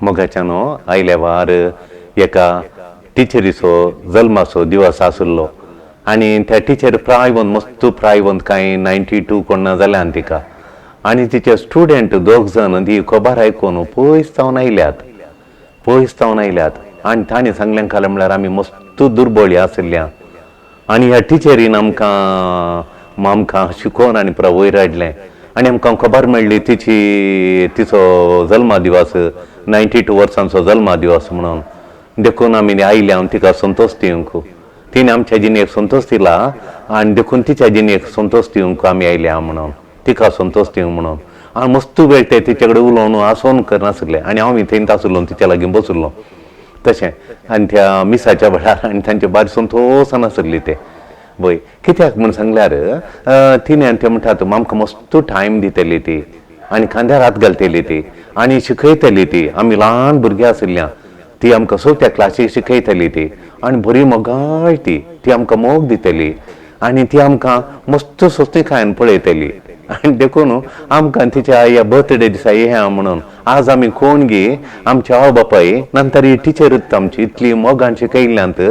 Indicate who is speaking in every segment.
Speaker 1: मोगाच्यानो आयल्या वार एका टिचरीचो जल्माचो दिवस आशिल्लो आनी त्या टिचर प्रायवंत मस्त प्रायवंत कांय 92 कोण जाल्यान तिका आनी तिचे स्टुडंट दोग जाण ती खबर आयकून पयस जावन आयल्यात, पयस जावन आयल्यात आनी तांणी सांगलें काल म्हणल्यार आमी मस्त दुर्बळी आशिल्ल्या आनी ह्या टिचरीन आमकां आमकां शिकोवन आनी पुरा वयर हाडलें आनी आमकां खबर मेळ्ळी तिची तिचो जल्मा दिवस 92 वर्सांचो जल्मा दिवस म्हणून देखून आमी आयल्या तिका संतोश दिवंक तिणें आमच्या जिणेक संतोश दिला आनी देखून तिच्या जिणेक संतोश दिवंक आमी आयल्या म्हणून तिका संतोश दिवंक म्हणून आनी मस्त वेळ ते तिचे कडेन उलोवन आसोन करनासले आनी हांव थंय आसलो तिच्या लागीं बसलो तशें आनी त्या मिसाच्या वेळार आनी तांचे बारी संतोशान आसली ते वय कित्याक म्हूण सांगल्यार तिणें आनी ते म्हणटात आमकां मस्त टायम दितली ती आनी खांद्यार हात घालतली ती आनी शिकयतली ती आमी ल्हान भुरगीं आशिल्ल्या ती आमकां चवथ्या क्लासीक शिकयतली ती आनी बरी मोगाळ ती ती आमकां मोग दितली आनी ती आमकां मस्त सोंसणीकायेन पळयतली आनी देखून आमकां तिच्या ह्या बर्थडे दिसा हें म्हणून आज आमी कोण गी आमच्या आवय बापाय नंतर ही टिचरूच आमची इतली मोगान शिकयल्यांत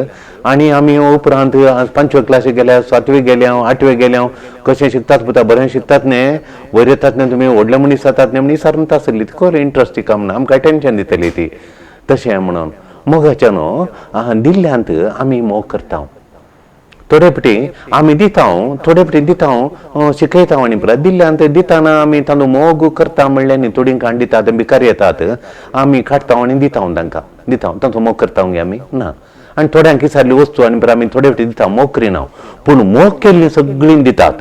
Speaker 1: आनी आमी उपरांत पांचवे क्लासीक गेल्या सातवे गेल्या आठवे गेल्या कशें शिकतात पुता बरें शिकतात न्ही वयर येतात न्ही तुमी व्हडले मनीस जातात न्ही म्हणून विचारून आसली ती खरें इंट्रस्ट तिका म्हणून आमकां टेंशन दितली ती तशें म्हणून मोगाच्या न्हू दिल्ल्यांत आमी मोग करता थोडे फावटी आमी दिता थोडे फावटी दिता शिकयता आनी परत दिल्ल्यांत दितना आमी तांचो मोग करता म्हणल्यार न्ही थोडीं काण दितात भिकारी येतात आमी काडटा आनी दिता तांकां दिता तांचो मोग करता गे आमी ना आनी थोड्यांक विचारली वस्तू आनी परत आमी थोडे फावटी दिता मोग करिना पूण मोग केल्ली सगळीं दितात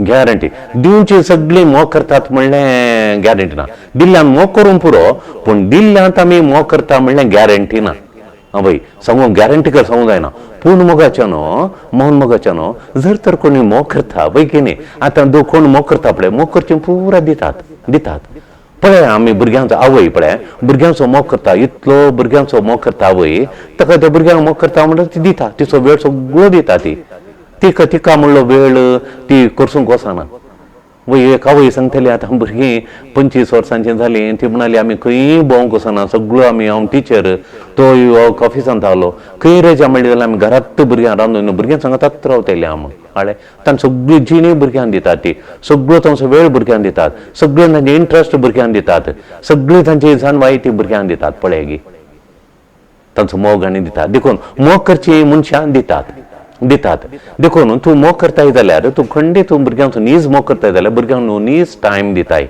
Speaker 1: गॅरंटी दिवची सगळीं मोग करतात म्हणलें गॅरंटी ना दिल्ल्यान मोग करूंक पुरो पूण दिल्ल्यांत आमी मोग करता म्हणलें गॅरंटी ना वय सांगू गॅरंटी कर सांगूंक जायना पूण मोगाच्या न्हू मोहन मोगाच्या न्हू जर तर कोणी मोग करता वय की न्ही आतां कोण मोग करता पळय मोग करची पुरा दितात दितात पळय आमी भुरग्यांचो आवय पळय भुरग्यांचो मोग करता इतलो भुरग्यांचो मोग करता आवय ताका त्या भुरग्यांक मोग करता म्हणल्यार ती दिता तिचो वेळ सगळो दिता ती तिका तिका म्हणलो वेळ ती करसूंक वचना वय एक आवय सांगतली आतां भुरगीं 25 वर्सांची जालीं ती म्हणाली आमी खंय भोंवंक वचना सगळो आमी हांव टिचर तो ऑफिसांत आलो खंय रजा मेळ्ळी जाल्यार आमी घरांत भुरग्यांक रांदून भुरग्यां सांगतात रावतली आमी कळ्ळें तांकां सगळी जिणी भुरग्यांक दितात ती सगळो तांचो वेळ भुरग्यांक दितात सगळे तांचे इंट्रस्ट भुरग्यांक दितात सगळी तांची जाणवाय ती भुरग्यांक दितात पळय गी तांचो मोग आनी दितात देखून मोग करची मनशां दितात दितात देखून तूं मोग करताय जाल्यार तूं खंडीत तूं भुरग्यांचो नीज मोग करताय जाल्यार भुरग्यांक न्हू नीज टायम दिताय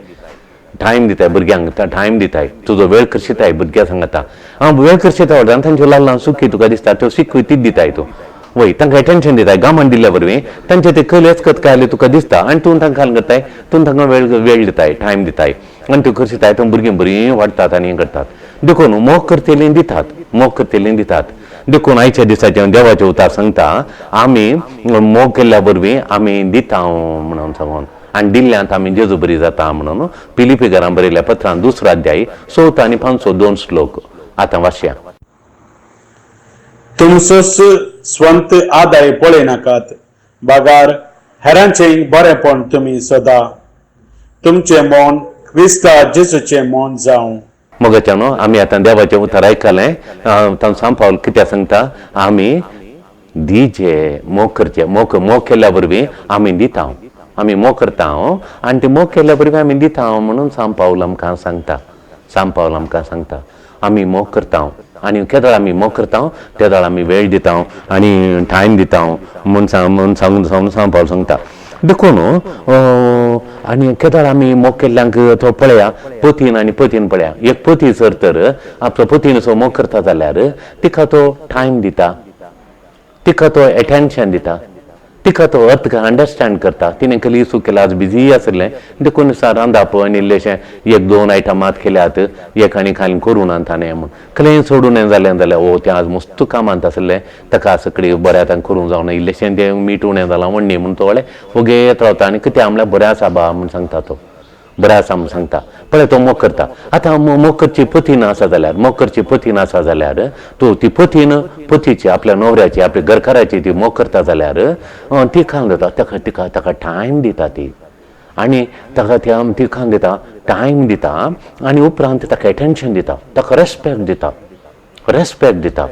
Speaker 1: टायम दिताय भुरग्यांक टायम दिताय तुजो वेळ करशिताय भुरग्यां सांगता आं वेळ करशिता वता तांच्यो ल्हान ल्हान सुखी तुका दिसता त्यो शिकूय तीच दिताय तूं वय तांकां अटेन्शन दिताय गामान दिल्ल्या वरवीं तांचे ते कलेच कत काय तुका दिसता आनी तूं तांकां करताय तूं तांकां वेळ वेळ दिताय टायम दिताय आनी त्यो करशिताय तूं भुरगीं बरीं वाडटात आनी हें करतात देखून मोग करतलीं दितात मोग करतलीं दितात देखून आयच्या दिसाचें देवाचें उतार सांगता आमी मोग केल्ल्या वरवीं आमी दिता म्हणून सांगून आनी दिल्ल्यांत आमी जेजू बरी जाता म्हणून फिलिपी घरां बरयल्या पत्रान 2 अध्याय 4 आनी 5 2 श्लोक आतां वाचया.
Speaker 2: तुमचोच स्वंत आदाय पळयनाकात बागार हेरांचें बरेंपण तुमी सदा तुमचें मन क्रिस्ता जेजूचें मन जावं.
Speaker 1: मोगाच्या न्हू आमी आतां देवाचें उतर आयकलें तांचो सांग पावल कित्याक सांगता आमी दिजे मोग करचे मोग मोग केल्ल्या वरवीं आमी दिता आमी मोग करता आनी ते मोग केल्ल्या वरवीं आमी दिता म्हणून सांग पावल आमकां सांगता सांग पावल आमकां सांगता आमी मोग करता आनी केदळ आमी मोग करता तेदळ आमी वेळ दिता आनी टायम दिता म्हूण सांग सांगून सांग पावल सांगता देखून आनी केदळ आमी मोग केल्ल्यांक तो पळया पतीन आनी पतीन पळया एक पती जर तर आपलो पतीन सो मोग करता जाल्यार तिका तो टायम दिता तिका तो एटेन्शन दिता तिका तो अर्थ अंडरस्टँड करता तिणें कसली चूक केल्या आज बिजी आशिल्लें देखून रांदप आनी इल्लेशें 1-2 आयटम मात केल्यात एक आनी खाली करूं ना ताणें म्हूण कसलें सोडून हें जालें जाल्यार ओ तें आज मस्त कामांत आशिल्लें ताका सगळीं बऱ्या आतां करूंक जावना इल्लेशें तें मीठ उणें जालां म्हणणी म्हूण तो कळ्ळें वगेत रावता आनी कितें म्हणल्यार बरें आसा बा म्हूण सांगता तो बरें आसा म्हूण सांगता पळय तो मोग करता. आतां मोग करची पतीन आसा जाल्यार मोग करची पतीन आसा जाल्यार तूं ती पतीन पतीची आपल्या न्हवऱ्याची आपल्या घरकाराची ती मोग करता जाल्यार ती खावन जाता ताका तिका ताका टायम दिता ती आनी ताका त्या ती खान दिता, टायम दिता आनी उपरांत ताका एटेन्शन दिता, ताका रेस्पेक्ट दिता, रेस्पेक्ट दिता.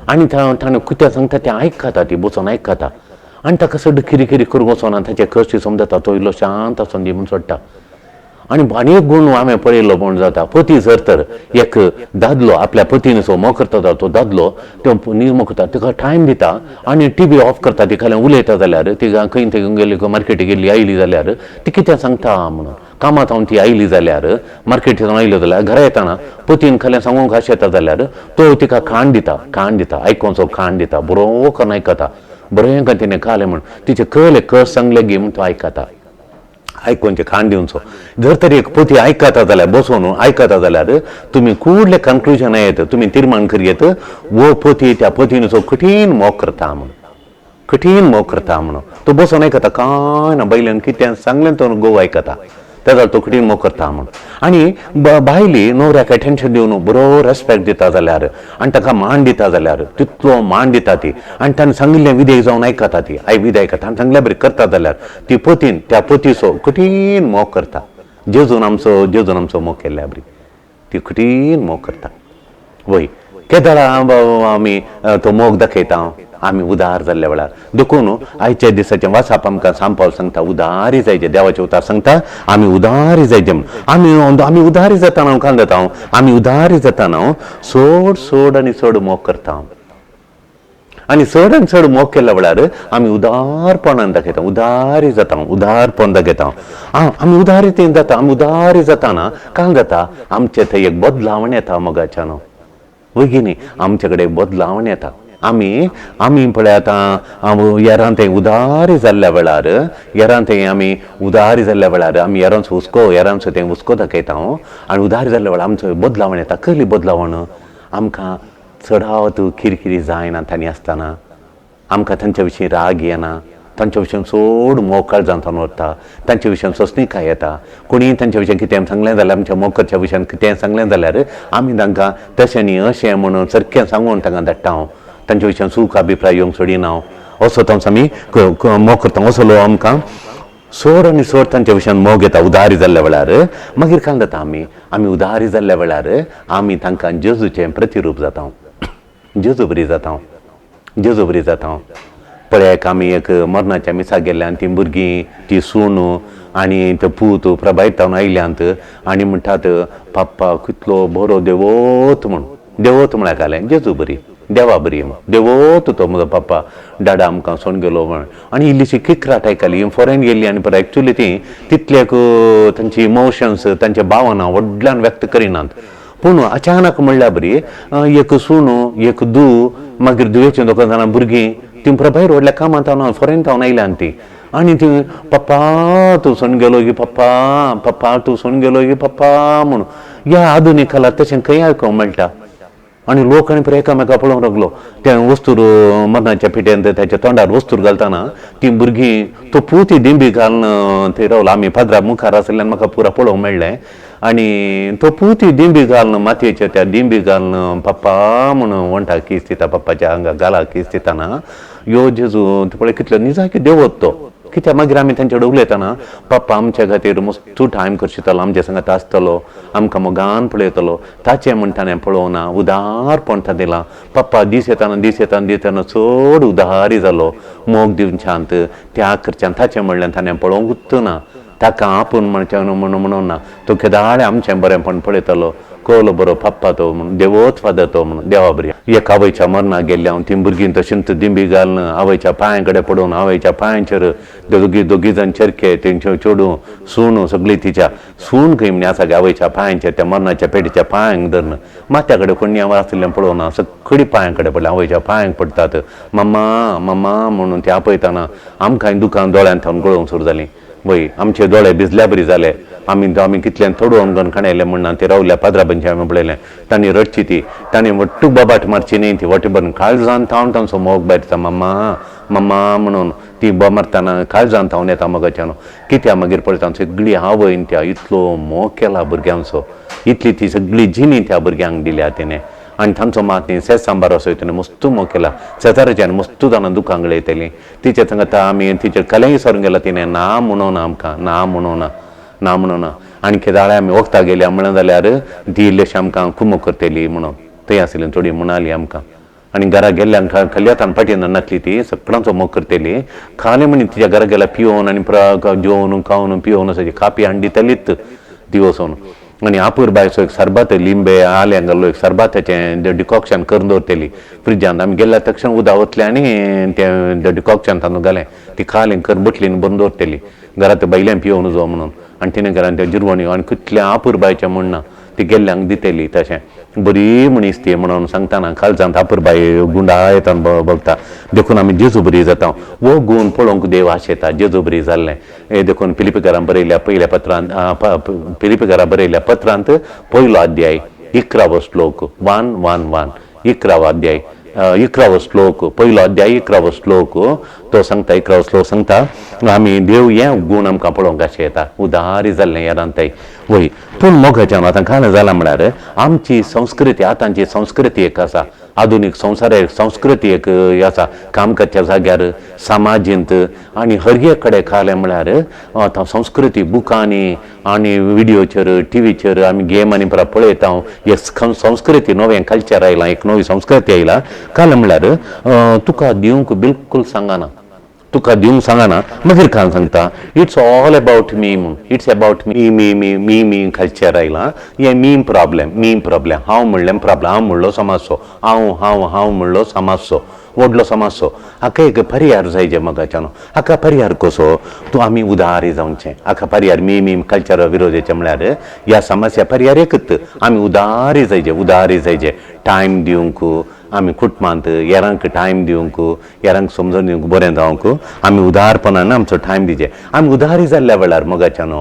Speaker 1: आनी ताणें कितें सांगता तें आयकता, ती बसून आयकता. आनी ताका चड किरी करूंक वचना, ताचे कश्ट समजता, तो इल्लो शांत आसून दी म्हूण सोडटा. आनी आनी एक गूण हांवें पळयल्लो म्हूण जाता, पती जर तर एक दादलो आपल्या पतीन मोग करता, तो दादलो तो मोग करता, ताका टायम दिता आनी टीव्ही ऑफ करता. ती खाल्यान उलयता जाल्यार तिका खंय थंय गेली, मार्केटीक गेल्ली आयली जाल्यार ती कितें सांगता म्हणून, कामांत हांव ती आयली जाल्यार, मार्केटींत आयली जाल्यार घरा येतना पतीन खाल्यान सांगूंक अशें येता जाल्यार तो तिका खाण दिता, खाण दिता, आयकोनचो खाण दिता, बरो करून आयकता, बरें करून तिणें खालें म्हूण तिचें कळ्ळें कस सांगलें गी म्हूण तो आयकता, आयकोनचें खाण दिवचो. जर तर एक पती आयकता जाल्यार, बसून आयकता जाल्यार तुमी कुडले कन्क्लुजन येत, तुमी तिर्माण करयेत वो पती त्या पतीनचो कठीण मोग करता म्हूण, कठीण मोग करता म्हणून. तो बसून आयकता, कांय ना, बायल्यान कितें सांगलें तो गोव आयकता, तेजा तो कठीण मोग करता म्हूण. आनी बायली न्हवऱ्याक एटेन्शन दिवन बरो रेस्पेक्ट दिता जाल्यार आनी ताका मान दिता जाल्यार, तितलो मान दिता ती, आनी ताणें सांगिल्लें विधेयक जावन आयकता ती, आई विधेयक आयकता आनी सांगल्या बरी करता जाल्यार ती पतीन त्या पतीचो कठीण मोग करता. जेजून आमचो, जेजून आमचो मोग केल्ल्या बरी ती कठीण मोग करता. वय केदळा आमी तो मोग दाखयता, आमी उदार जाल्ल्या वेळार. देखून आयच्या दिसाचें वाचप आमकां सांपाल सांगता, उदारी जायचे, देवाचें उतार सांगता आमी उदारी जायचे. आमी आमी उदारी जाताना कान जाता, आमी उदारी जाताना चड चड आनी चड मोग करता. आनी चड आनी चड मोग केल्ल्या वेळार आमी उदारपणान दाखयता, उदारी जाता, उदारपण दाखयता. आमी उदारी जाता, आमी उदारी जाताना कान जाता, आमचे थंय एक बदलावण येता मोगाच्यान. वगी न्ही, आमचे कडेन बदलावण येता. आमी आमी पळय आतां येरान थंय उदारी जाल्ल्या वेळार, येरान थंय आमी उदारी जाल्ल्या वेळार आमी येरांचो हुस्को, येरांचो थंय हुस्को दाखयता. आनी उदारी जाल्ल्या वेळार आमचो बदलावण येता. कसली बदलावण? आमकां चडावत किरकिरी जायना तांणी आसतना, आमकां तांच्या विशीं राग येना, तांच्या विशीं चड मोग काळजांत वता, तांच्या विशीं सोंसणीकाय येता. कोणीय तांच्या विशीं कितें सांगलें जाल्यार, आमच्या मोग करच्या विशयान कितें सांगलें जाल्यार आमी तांकां तशें न्ही अशें म्हणून सारकें सांगून तांकां धाडटा हांव, तांच्या विशयान चूक अभिप्राय येवंक सोडिना हांव. असो तांचो आमी मोग करता. असलो आमकां चड आनी चड तांच्या विशयान मोग येता उदारी जाल्ल्या वेळार. मागीर कांय जाता, आमी आमी उदारी जाल्ल्या वेळार आमी तांकां जेजूचें प्रतिरूप जाता, जेजू बरी जाता, जेजू बरी जाता. पळय आमी एक मरणाच्या मिसाक गेल्ल्यान ती भुरगीं, ती सून आनी ते पूत प्रभावीत जावन आयल्यांत आनी म्हणटात, पप्पा कितलो बरो देवोत म्हूण, देवोत म्हळ्यार घालें जेजू बरी, देवा बरी म्हूण, देवोत तो म्हजो पप्पा, डाडा आमकां सोडून गेलो म्हण. आनी इल्लीशी किकराट आयकली, फॉरेन गेल्ली आनी परत एक्चुली ती तितल्याक तांची इमोशन्स, तांचे भावना व्हडल्यान व्यक्त करिनात. पूण अचानक म्हणल्यार बरी एक सून, एक दू, मागीर दुयेचीं दोगां जाणां भुरगीं, ती प्रभायर व्हडल्या कामांत हांव फॉरेन थावन आयल्यान ती, आनी ती पप्पा तूं सोडून गेलो की पप्पा, पप्पा तूं सोडून गेलो की पप्पा म्हणून. ह्या आधुनीक काळार तशें खंय आयकूंक मेळटा? आनी लोक आनी पळय एकामेका पळोवंक लागलो. त्या वस्तूर मरणाच्या पिठ्यांत ताच्या तोंडार वस्तूर घालतना ती भुरगीं, तो पूत दिंबी घालून थंय रावलो. आमी पाद्रा मुखार आशिल्ल्यान म्हाका पुरा पळोवंक मेळ्ळें. आनी तो पूत दिंबी घालून, मातयेच्या त्या दिंबी घालून पप्पा म्हणून वंठाक कीस दिता, पप्पाच्या हांगा गालाक कीस दिताना यो जेजू पळय कितलो निजाकी देवत तो. कित्याक मागीर आमी तांचे कडेन उलयतना, पप्पा आमच्या खातीर मस्तू टायम करशितालो, आमच्या संगात आसतलो, आमकां मोगान पळयतलो, ताचें म्हण ताणें पळोवना, उदारपण ताणें दिलां. पप्पा दीस येताना दीस येताना दीस येताना चड उदारी जालो, मोग दिवच्यांत त्याग करच्यान ताचें म्हणल्यार ताणें पळोवंकूच ना, ताका आपूण म्हणचें म्हणून म्हणून ना, तो केदाळे आमचें बरेंपण पळयतलो, कोलो बरो पप्पा तो म्हणून, देवोच फादर तो म्हणून, देवा बरी. एक आवयच्या मरणाक गेल्ल्या हांव, ती भुरगीं तशेंच दिंबी घालून आवयच्या पांयां कडेन पडून, आवयच्या पांयांचेर दोगी दोगी जाण चेरके तेंच्यो चेडूं सून सगळी तिच्या सून खंय म्हण आसा आवयच्या पांयांचेर त्या मरणाच्या पेटीच्या पांयांक धरून, माथ्या कडेन कोणी हांव आशिल्लें पळोवना, सगळीं पांयां कडेन पडल्या, आवयच्या पांयांक पडटात, मम्मा मम्मा म्हणून ती आपयतना आमकां दुकान दोळ्यांत थावन गळोवंक सुरू जालीं. वय आमचे दोळे भिजल्या बरी जाले. आमी आमी कितल्यान थोडो अंगण खाणयलें म्हणून ते रावल्या पाद्रा बंचे आमी पळयलें, तांणी रडची ती, तांणी वट्टू बोबाट मारची न्ही, ती वटे भरून काळजान थावन तांचो मोग भायर येता, मम्मा मम्मा म्हणून ती बो मारतना काळजान थावन येता मोगाच्यान. कित्याक मागीर पळयता सगळी आवयन त्या इतलो मोग केला भुरग्यांचो, इतली ती सगळी जिणी त्या भुरग्यांक दिल्या तिणें. आनी तांचो मात न्ही सेज सांबार असो तिणें मस्तू मोग केला. शेजाराच्यान मस्तू जाणां दुकां गळयतलीं तिचे सांगता आमी तिचेर कलेंय सरून गेला तिणें ना म्हणोना आमकां, ना म्हणोना, ना म्हणोना. आनी केदाळे आमी वखदां गेल्या म्हणलें जाल्यार ती इल्लेशी आमकां कुमक करतली म्हणून थंय आशिल्ली थोडी म्हणाली आमकां. आनी घरा गेल्ल्यान खल्यातान फाटीन नासली ती सगळ्यांचो मोग करतली. खालें म्हणी तिच्या घरा गेल्यार पिवन आनी जेवन खावन पिवन अशें कापी हाडून दितलीच ती वचून. आनी आपूरबायचो एक सरबत लिंबे आल्यां घाल्लो एक सरबताचें डिकॉक्शन करून दवरतली फ्रिजांत. आमी गेल्या तक्षण उदक वतलें आनी तें डिकॉक्शन तातूंत घालें ती खालें करून बोटलीन भरून दवरतली घरांत बायल्यान पिवन जो म्हणून. आनी तिणें घरांत तें जिरवणी आनी कितलें आपूरबायचें म्हण ना ती गेल्ल्यांक दितली तशें बरी मनीस ती म्हणून सांगतना कालजांत आपूरबाय गुंडा येता बघता. देखून आमी जेजू बरी जाता हो गूण पळोवंक देव आशेता जेजू बरी जाल्लें. देखून फिलिपीकारां बरयल्या पयल्या पत्रांत, फिलिपीकारां बरयल्या पत्रांत पयलो अध्याय 11वो श्लोक 1 1 1 11वो अध्याय 11वो श्लोक पयलो अध्याय 11वो श्लोक तो सांगता, 11वो श्लोक सांगता आमी देव हे गूण आमकां पळोवंक आशेता उदारी जाल्लें येरांतय वय. पूण मोगाच्यान आतां कांय जालां म्हळ्यार आमची संस्कृती आतांची संस्कृती एक आसा, आधुनीक संवसार एक संस्कृती एक आसा काम करच्या जाग्यार समाजींत आनी हर एक कडेन खालें म्हळ्यार आतां संस्कृती बुकांनी आनी विडियोचेर टिवीचेर आमी गेम आनी परत पळयता. एक संस्कृती नवें कल्चर आयलां, एक नवी संस्कृती आयला. कालें म्हळ्यार तुका दिवंक बिलकूल सांगना, तुका दिवंक सांगना मागीर कांय सांगता it's all about me म्हूण, it's about me me me me me culture आयलां. हें मी प्रॉब्लेम, मी प्रॉब्लेम, हांव म्हणलें प्रॉब्लेम, हांव म्हणलो समाजचो, हांव हांव हांव म्हणलो समाजचो व्हडलो समाजचो. हाका एक परिहार जाय मगाच्यान. हाका परिहार कसो तूं आमी उदारी जावचें. हाका परिहार मी मी कल्चर विरोधाचें म्हळ्यार ह्या समस्या परिहार एकच आमी उदारी जायचे, उदारी जायचे टायम दिवंक आमी कुटुंबांत हेरांक टायम दिवंक, हेरांक समजून दिवंक बरें जावंक आमी उदारपणान आमचो टायम दिवचे. आमी उदारी जाल्ल्या वेळार मोगाच्यान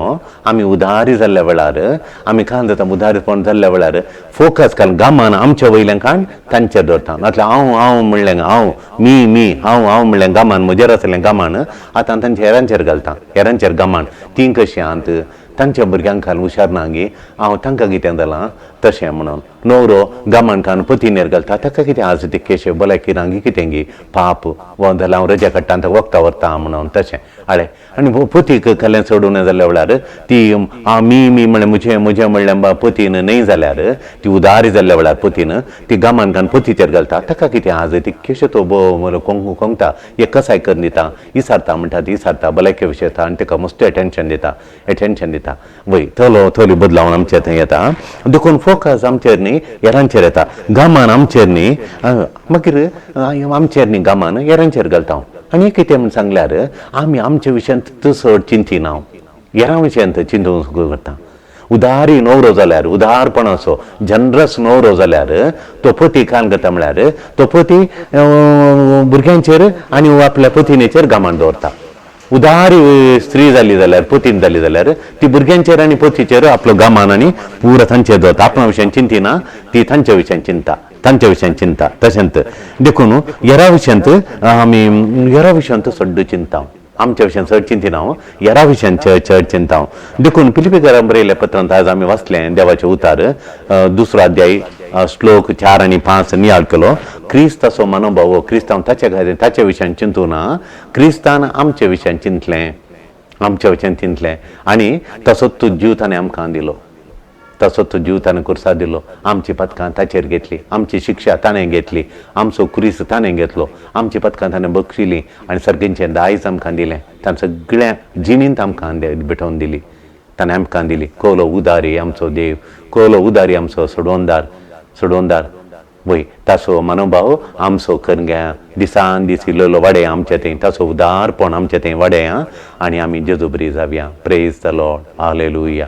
Speaker 1: आमी उदारी जाल्ल्या वेळार आमी कांय जाता उदारीपण जाल्ल्या वेळार फोकस घाल गामान आमच्या वयल्यान काण तांचेर दवरता. नातल्यार हांव हांव म्हणलें हांव मी मी हांव हांव म्हणलें गामान म्हजेर आसलें गामान आतां तांच्या हेरांचेर घालता, हेरांचेर गामान तीं कशीं आंत तांच्या भुरग्यांक घालून हुशार ना गे हांव तांकां कितें जालां तशें म्हणून. न्हवरो गामान कान पतीनेर घालता ताका कितें आज ते केशे भलायकी ना गे कितें गे पाप वा जाल्यार हांव रजा काडटा आनी वखदां व्हरता म्हणून तशें आळे. आनी पतीक कलें सोडून जाल्ल्या वेळार ती मी मी म्हणलें म्हजें म्हजें म्हणलें पतीन न्हय जाल्यार ती उदारी जाल्ल्या वेळार पतीन ती गामान कान पतीचेर घालता ताका कितें आज ती केशे तो कोंगता एक कसाय करून दिता इसारता म्हणटा ती इसारता भलायके विशय येता आनी ताका मस्त एटेन्शन दिता, एटेन्शन दिता वय थलो थोली बदलावन आमचे थंय येता. देखून फोकस आमचेर न्ही हेरांचेर येता, गामान आमचेर न्ही मागीर आमचेर न्ही गामान हेरांचेर घालता. आनी कितें म्हूण सांगल्यार आमी आमच्या विशयांत चड चिंतिना, हेरां विशयांत चिंतूंक करता. उदारी न्हवरो जाल्यार उदारपणाचो जनरस न्हवरो जाल्यार तो पती कान करता म्हळ्यार तो पती भुरग्यांचेर आनी आपल्या पतिनेचेर गामान दवरता. उदारी स्त्री जाली जाल्यार पतीन जाली जाल्यार ती भुरग्यांचेर आनी पतीचेर आपलो गामान आनी पुरा तांचेर दवरता. आपणा विशयान चिंतिना ती तांच्या विशयान चिंता, तांच्या विशयान चिंता तशेंच. देखून हेरा विशयांत आमी हेरा विशयांत चड चिंता, आमच्या विशयान चड चिंतिना, हेरा विशयान चड चड चिंता. देखून फिलिपीकारां बरयल्ल्या पत्रांत आज आमी वाचलें देवाचें उतार दुसरो अध्याय श्लोक 4 आनी 5 नियाळ केलो. क्रिस्ताचो मनोभाव क्रिस्तांव ताच्या खातीर ताच्या विशयान चिंतूना, क्रिस्तान आमच्या विशयान चिंतलें, आमच्या विशयान चिंतलें आनी तसोच तो जीव ताणें आमकां दिलो, तसोच तो जीव ताणें कुर्सा दिलो. आमची पदकां ताचेर घेतली, आमची शिक्षा ताणें घेतली, आमचो क्रिस्त ताणें घेतलो, आमची पदकां ताणें बक्षिली आनी सर्गींचें दायज आमकां दिलें. ताणें सगळ्या जिणेंत आमकां भेटोवन दिली, ताणें आमकां दिली. कोलो उदारी आमचो देव, कोलो उदारी आमचो सोडवणदार, सोडवणदार वय ताचो मनोभाव आमचो करंग्या दिसान दीस इल्लो वाडे आमचे थंय, ताचो उदारपण आमचे थंय वाडे आनी आमी जेजू बरी जावया. Praise the Lord, hallelujah.